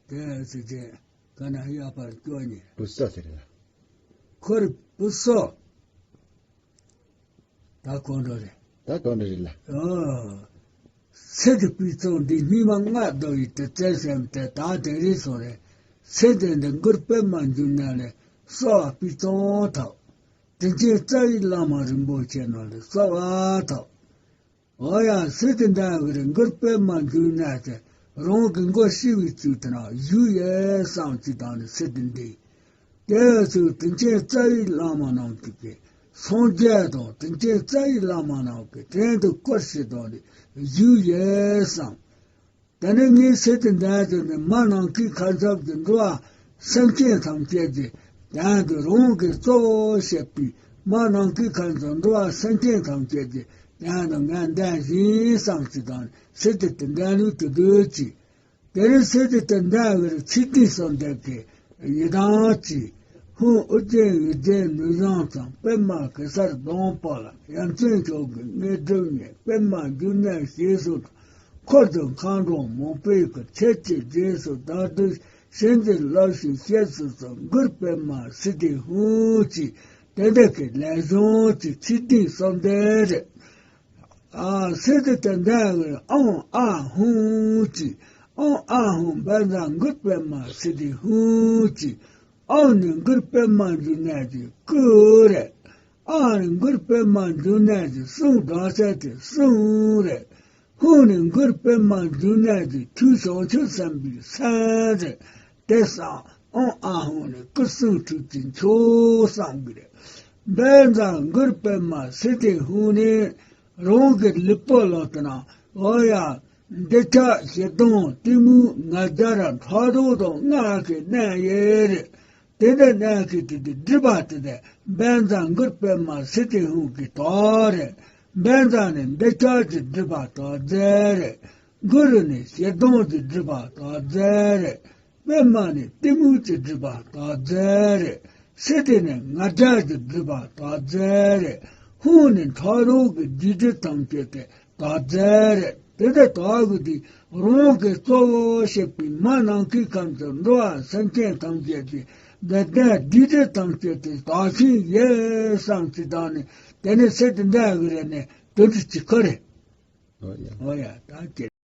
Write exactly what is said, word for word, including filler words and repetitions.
དེ་ཚེ་ཅན་ག་ན་ཡ་པར་སྐྱོ་ཉེ། བུ་སོ་ཟེར་ལ། ཁོར་བུ་སོ། ད་གོང་འགྲོ་རེད། ད་གོང་འགྲོ་རེད་ལ། ཨོ། ཚེ་འདི་པི་ཙོང་འདི་སྙིགས་མ་ལྔ་བདོ་བའི་དུས་ཚོད་ཟེར་ཏེ་ད་དེ་རིང་སོང་རེད། ཚེ་འདི་འདི་མགུར་པད་མ་འབྱུང་གནས་ལས་གསོལ་བ་པི་ཙོང་ཐོབ། དྲིན་ཅན་རྩ་བའི་བླ་མ་རིན་པོ་ཆེ་རྣམས་ལས་གསོལ་བ་ཐོབ། འོ་ཡ། ཚེ་འདི་འདྲ་བའི་མགུར་པད་མ་འབྱུང་གནས་ཏེ་རང་གི་མགོ་ཤི་བའི་ཚུལ་དེ་ན་བཞུགས་ཡོད་བསམ་ཅིག་དང་ནི་ཚེ་འདི་འདི། དེ་ཚོ་དྲིན་ཅན་རྩ་བའི་བླ་མ་རྣམས་ཀྱི་སངས་རྒྱས་དང་དྲིན་ཅན་རྩ་བའི་བླ་མ་རྣམས་ཀྱི་དྲིན་དུ་བཀུར་ཞིང་དང་ནི་བཞུགས་ཡོད་བསམ། དེ་ནས་ངའི་ཚེ་འདི་འདྲ་ཅིག་ནི་མ་ནམ་མཁའི་ཁ་མཚམས་ཀྱི་འགྲོ་བ་སེམས་ཅན་ཐམས་ཅད་ཀྱི་དོན་དུ་རང་གི་གཙོ་བོ་བྱས་པའི་མ་ནམ་མཁའི་ཁ་མཚམས་འགྲོ་བ་སེམས་ཅན་ཐམས་ཅད་ཀྱི་དོན་དུ་ངས་འདོན་བཞིན་བསམ་ཅིག་དང་ཚེ་འདི་དེ་འདྲ་ལུས་དུ་སྡོད་ཅིག་དེ་རིང་ཚེ་འདི་དེ་འདྲ་བའི་ཚེ་འདི་གསོལ་འདེབས་ཀྱི་ཡི་དམ་གྱི། ཧཱུྃ་ཨོ་རྒྱན་ཡུལ་ཅན་ནུས་བཟང་ཚང་། པདྨ་གེ་སར་སྡོང་པོ་ལ། ཡ་མཚན་མཆོག་གི་དངོས་གྲུབ་བརྙེས། པདྨ་འབྱུང་གནས་ཞེས་སུ། འཁོར་དུ་མཁའ་འགྲོ་མང་པོས་བསྐོར། ཁྱེད་ཀྱི་རྗེས་སུ་བདག་སྒྲུབ། བྱིན་གྱིས་བརླབ་ཤིག་ཞེས་སུ་གསོལ། མགུར་པདྨ་ཚེ་འདིའི་ཧཱུྃ་ཅིག་དེ་འདྲ་གི་ལས་བྱུང་གི་ཚེ་འདི་གསོལ་འདེབས་རེད། ཨ། ཚེ་འདི་དེ་འདྲ་བའི་ཨང་ཨ་ཧུང་ཅིག་ཨང་ཨ་ཧུང་བཛྲ་གུ་རུ་པདྨ་ཚེ་འདིའི་ཧཱུྃ་ཅིག་ཨང་ནི་གུ་རུ་པདྨ་འབྱུང་གནས་ཀྱི་གུ་རེད། ཨ་ནི་གུ་རུ་པདྨ་འབྱུང་གནས་ཀྱི་གསུང་སྒྲོག་བྱེད་ཀྱི་གསུང་རེད། ཧུང་ནི་གུ་རུ་པདྨ་འབྱུང་གནས་ཀྱི་ཐུགས་བྱང་ཆུབ་སེམས་དཔའི་སེམས་རེད། དེ་སང་ཨང་ཨ་ཧུང་ནི་སྐུ་གསུང་ཐུགས་ཀྱི་མཆོག་བསམ་གྱི་རེད། བཛྲ་གུ་རུ་པདྨ་ཚེ་འདིའི་ཧཱུྃ་ནི། རང་གི་ལུས་པོ་ལ་ལྟ་ན། འོ་ཡ། འདོད་ཆགས་ཞེ་སྡང་གཏི་མུག་ང་རྒྱལ་ཕྲག་དོག་དང་ང་རྒྱལ་གྱི་གནས་ཡོད་རེད། དེ་འདྲ་གནས་ཀྱི་དེ་དེ་སྒྲིབ་པ་དེ་དེ་བཛྲ་གུ་རུ་པདྨ་ཚེ་འདིའི་ཧཱུྃ་གི་དོན་རེད། བཛྲ་ནི་འདོད་ཆགས་ཀྱི་སྒྲིབ་པ་དག་མཛད་རེད། གུ་རུ་ནི་ཞེ་སྡང་གི་སྒྲིབ་པ་དག་མཛད་རེད། པདྨ་ནི་གཏི་མུག་གི་སྒྲིབ་པ་དག་མཛད་རེད། ཚེ་འདི་ནི་ང་རྒྱལ་གྱི་སྒྲིབ་པ་དག་མཛད་རེད། ཧཱུྃ་ནི་ཕྲག་དོག་གི་སྡིག་སྒྲིབ་ཐམས་ཅད་དེ་དག་མཛད་རེད། དེ་འདྲ་དག་གི་དེ་རང་གི་གཙོ་བོ་བྱས་པའི་མ་ནམ་མཁའི་ཁམས་སུ་འགྲོ་བ་སེམས་ཅན་ཐམས་ཅད་ཀྱི་འདི་ལྟར་སྡིག་སྒྲིབ་ཐམས་ཅད་དེ་དག་བཞིན་ཡོད་བསམ་ཅིག་དང་ནི་དེ་ནི་ཚེ་འདི་འདྲ་གི་རེད་ནས་དོན་དུ་ཅི་ཁ་རེད། ཨོ་ཡ། ཨོ་ཡ། ད་ཁྱེད།